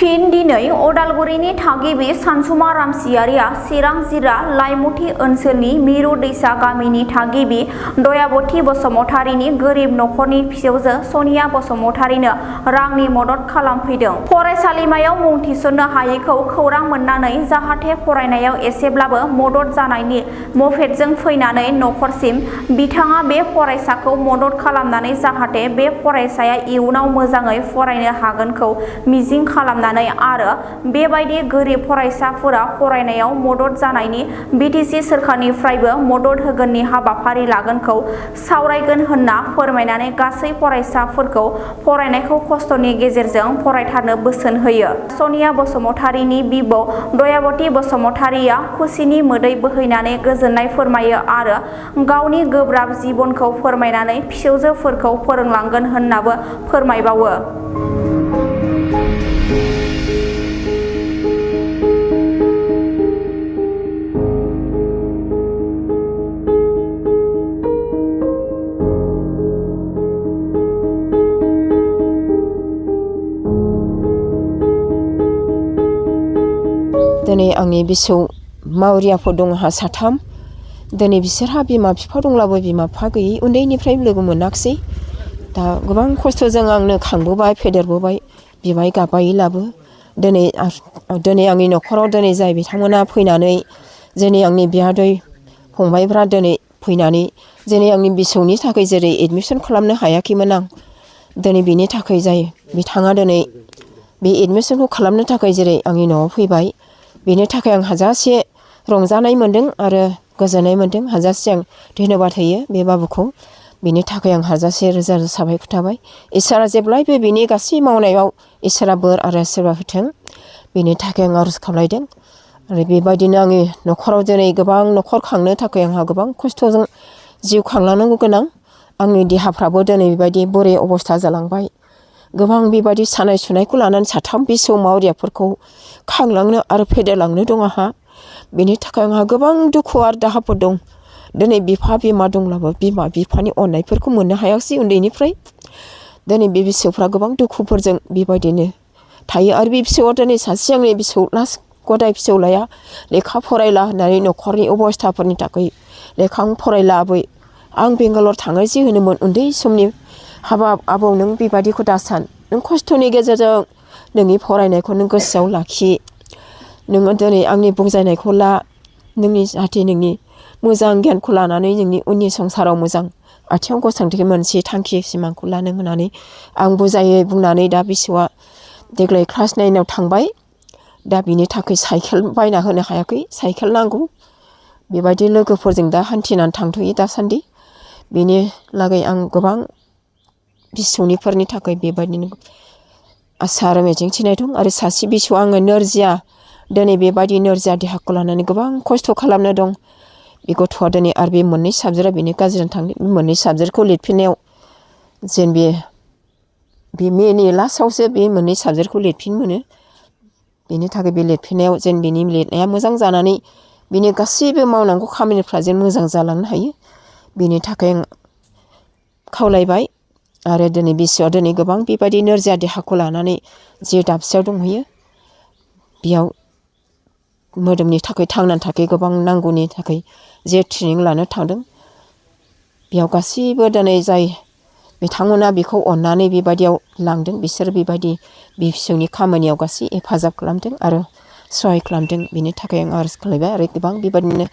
फिन दिनै अदालगुरिनि थागिबि सानसुमा रामसियारिया चिरां जिल्ला लाइमुथि ओनसोलनि मिरु दैसा गामिनि थागिबि दयाबती बसुमतारीनि गोरिब नखरनि फिसौजो सनिया बसुमतारीनो रांनि मदद खालामफैदों। फरायसालिमायाव मुं थिसननो हायैखौ खौरां मोननानै जाहाथे फरायनायाव एसेब्लाबो मदद जानायनि मफेटजों फैनानै नखरसिम बिथाङा बे फरायसाखौ मदद खालामनानै जाहाथे बे फरायसाया इयुनाव मोजाङै फरायनो हागोनखौ मिजिं खालामनानै आरो बेबायदि गोरिब फरायसाफोरा फरायनायाव मदद जानायनि बिटिसि सोरखारनिफ्रायबो मदद होगोननि हाबाफारि लागोनखौ सावरायगोन होनना फोरमायनानै गासै फरायसाफोरखौ फरायनायखौ खस्थ'नि गेजेरजों फरायथारनो बोसोन होयो। सनिया बसुमतारीनि बिबौ दयाबती बसुमतारीया खुसिनि मोदै बोहैनानै गोजोननाय फोरमायो आरो गावनि गोब्राब जिबनखौ फोरमायनानै फिसौजोफोरखौ फोरोंलांगोन होननाबो फोरमायबावो। दिनै आंनि बिसौ मावरियाफोर दं आंहा साथाम। दिनै बिसोरहा बिमा बिफा दंब्लाबो बिमा बिफा गैयै उन्दैनिफ्राय लोगो मोनाखिसै। दा गोबां खस्थ'जों आंनो खांबोबाय फेदेरबोबाय बिबाय गाबायलाबो दिनै आंनि न'खराव दिनै जाय बिथांमोना फैनानै दिनै आंनि बियादै फंबायफ्रा दिनै फैनानै दिनै आंनि बिसौनि थाखाय जेरै एडमिसन खालामनो हायाखैमोन आं दिनै बेनि थाखाय जायो बिथाङा दिनै बे एडमिसनखौ खालामनो थाखाय जेरै आंनि न'आव फैबाय बेनि थाखाय आं हाजासे रंजानाय मोन्दों आरो गोजोननाय मोन्दों। हाजासे आं धन्यबाद होयो बे बाबुखौ। बेनि थाखाय आं हाजासे रोजा रोजा साबायखर थाबाय। इसोरा जेब्लायबो बिनि गासै मावनायाव इसोरा बोर आरो आशीर्बाद होथों बेनि थाखाय आं आरज खालामदों। आरो बेबायदिनो आंनि न'खराव दिनै गोबां न'खर खांनो थाखाय आंहा गोबां खस्थ'जों जिउ खांलांनांगौ गोनां। आंनि देहाफ्राबो दिनै बेबायदि बोरै अबस्था जालांबाय। गोबां बेबायदि सानाय सुनायखौ लानानै साथाम बिसौ मावरियाफोरखौ खांलांनो आरो फेदेरलांनो दं आंहा। बेनि थाखाय आंहा गोबां दुखु आरो दाहाफोर दं। दिनै बिफा बिमा दंब्लाबो बिमा बिफानि अननायफोरखौ मोननो हायाखिसै उन्दैनिफ्राय। दिनै बे फिसौफ्रा गोबां दुखुफोरजों बेबायदिनो थायो। आरो बे फिसौआ दिनै सासे आंनि फिसौ लास्ट गदाय फिसौलाया लेखा फरायला होननानै न'खरनि अबस्थाफोरनि थाखाय लेखा फरायला आं बेंगालर थाङो जि होनोमोन उन्दै समनि हाबाब आबौ नों बेबायदिखौ दासान नों खस्थ'नि गेजेरजों नोंनि फरायनायखौ नों गोसोआव लाखि। नोङो दिनै आंनि बुजायनायखौ ला नोंनि जाहाथे नोंनि मोजां गियानखौ लानानै नोंनि उननि संसाराव मोजां आथिङाव गसंथेनो मोनसे थांखि सिमांखौ लानो होननानै आं बुजायै बुंनानै दा बिसौआ देग्लाय क्लास 9आव थांबाय। दा बिनि थाखाय साइकेल बायना होनो हायाखै साइकेल नांगौ। बेबायदि लोगोफोरजों दा हान्थिनानै थांथ'यो दासान्दि। बेनि लागै आं गोबां बिसौनिफोरनि थाखाय बेबायदिनो आसा आरो मिजिं थिनाय दं। आरो सासे बिसौ आङो नोरजिया दिनै बेबायदि नोरजिया देहाखौ लानानै गोबां खस्थ' खालामनो दं। बे गथ'आ दिनै आरो बे मोननै साबजेक्टआ बेनो गाज्रिनो थांदों। बे मोननै साबजेक्टखौ लिरफिननायाव जेन बे मेनि लास्टआवसो बे मोननै साबजेक्टखौ लिरफिन मोनो। बेनि थाखाय बे लिरफिननायाव जेन बेनि लिरनाया मोजां जानानै बिनि गासैबो मावनांगौ खामानिफ्रा जेन मोजां जालांनो हायो बेनि थाखाय आं खावलायबाय। आरो दिनै बिसौआ दिनै गोबां बेबायदि नोरजिया देहाखौ लानानै जे दाबसेयाव दंहैयो बेयाव मोदोमनि थाखाय थांनानै थाखाय गोबां नांगौनि थाखाय जे ट्रेनिं लानो थांदों बेयाव गासैबो दिनै जाय बिथांमोना बेखौ अननानै बेबायदियाव लांदों बिसोर बेबायदि बि फिसौनि खामानियाव गासै हेफाजाब खालामदों आरो सहाय खालामदों। बेनि थाखाय आं आरज खालामबाय। आरो गोबां बेबायदिनो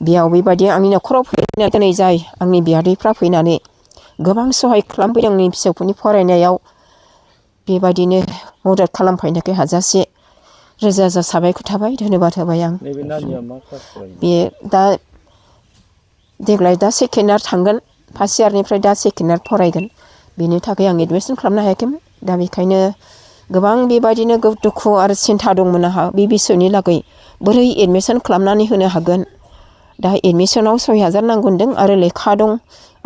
बेयाव बेबायदि आंनि न'खराव फैनानै दिनै जाय आंनि बियादैफ्रा फैनानै गोबां सहाय खालामफैदों आंनि फिसौफोरनि फरायनायाव बेबायदिनो मदद खालामफैनायखाय हाजासे रोजा रोजा साबायखर थाबाय धन्यबाद होबाय आं। बे दा देग्लाय दा सेकेन्ड इयार थांगोन फार्स्ट इयारनिफ्राय दा सेकेन्ड इयार फरायगोन। बेनि थाखाय आं एडमिसन खालामनो हायाखैमोन। दा बेखायनो गोबां बेबायदिनो दुखु आरो सिन्था दंमोन आंहा बे बिसौनि लागै बोरै एडमिसन खालामनानै होनो हागोन। दा एडमिसनाव 6,000 नांगौ होनदों आरो लेखा दं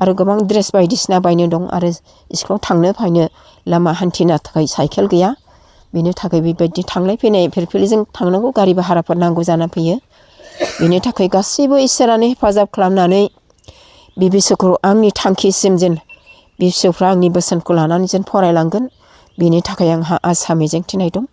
आरो गोबां ड्रेस बायदिसिना बायनो दं आरो स्कुलाव थांनो फैनो लामा हान्थिनो थाखाय साइकेल गैया। बेनि थाखाय बेबायदि थांलाय फैनाय फिरफिलिजों थांनांगौ गारि भाराफोर नांगौ जाना फैयो। बेनि थाखाय गासैबो इसोरानो हेफाजाब खालामनानै बे बिसौखौ आंनि थांखिसिम जेन बे फिसौफ्रा आंनि बोसोनखौ लानानै जेन फरायलांगोन बेनि थाखाय आंहा आसा मिजिं थिनाय दं।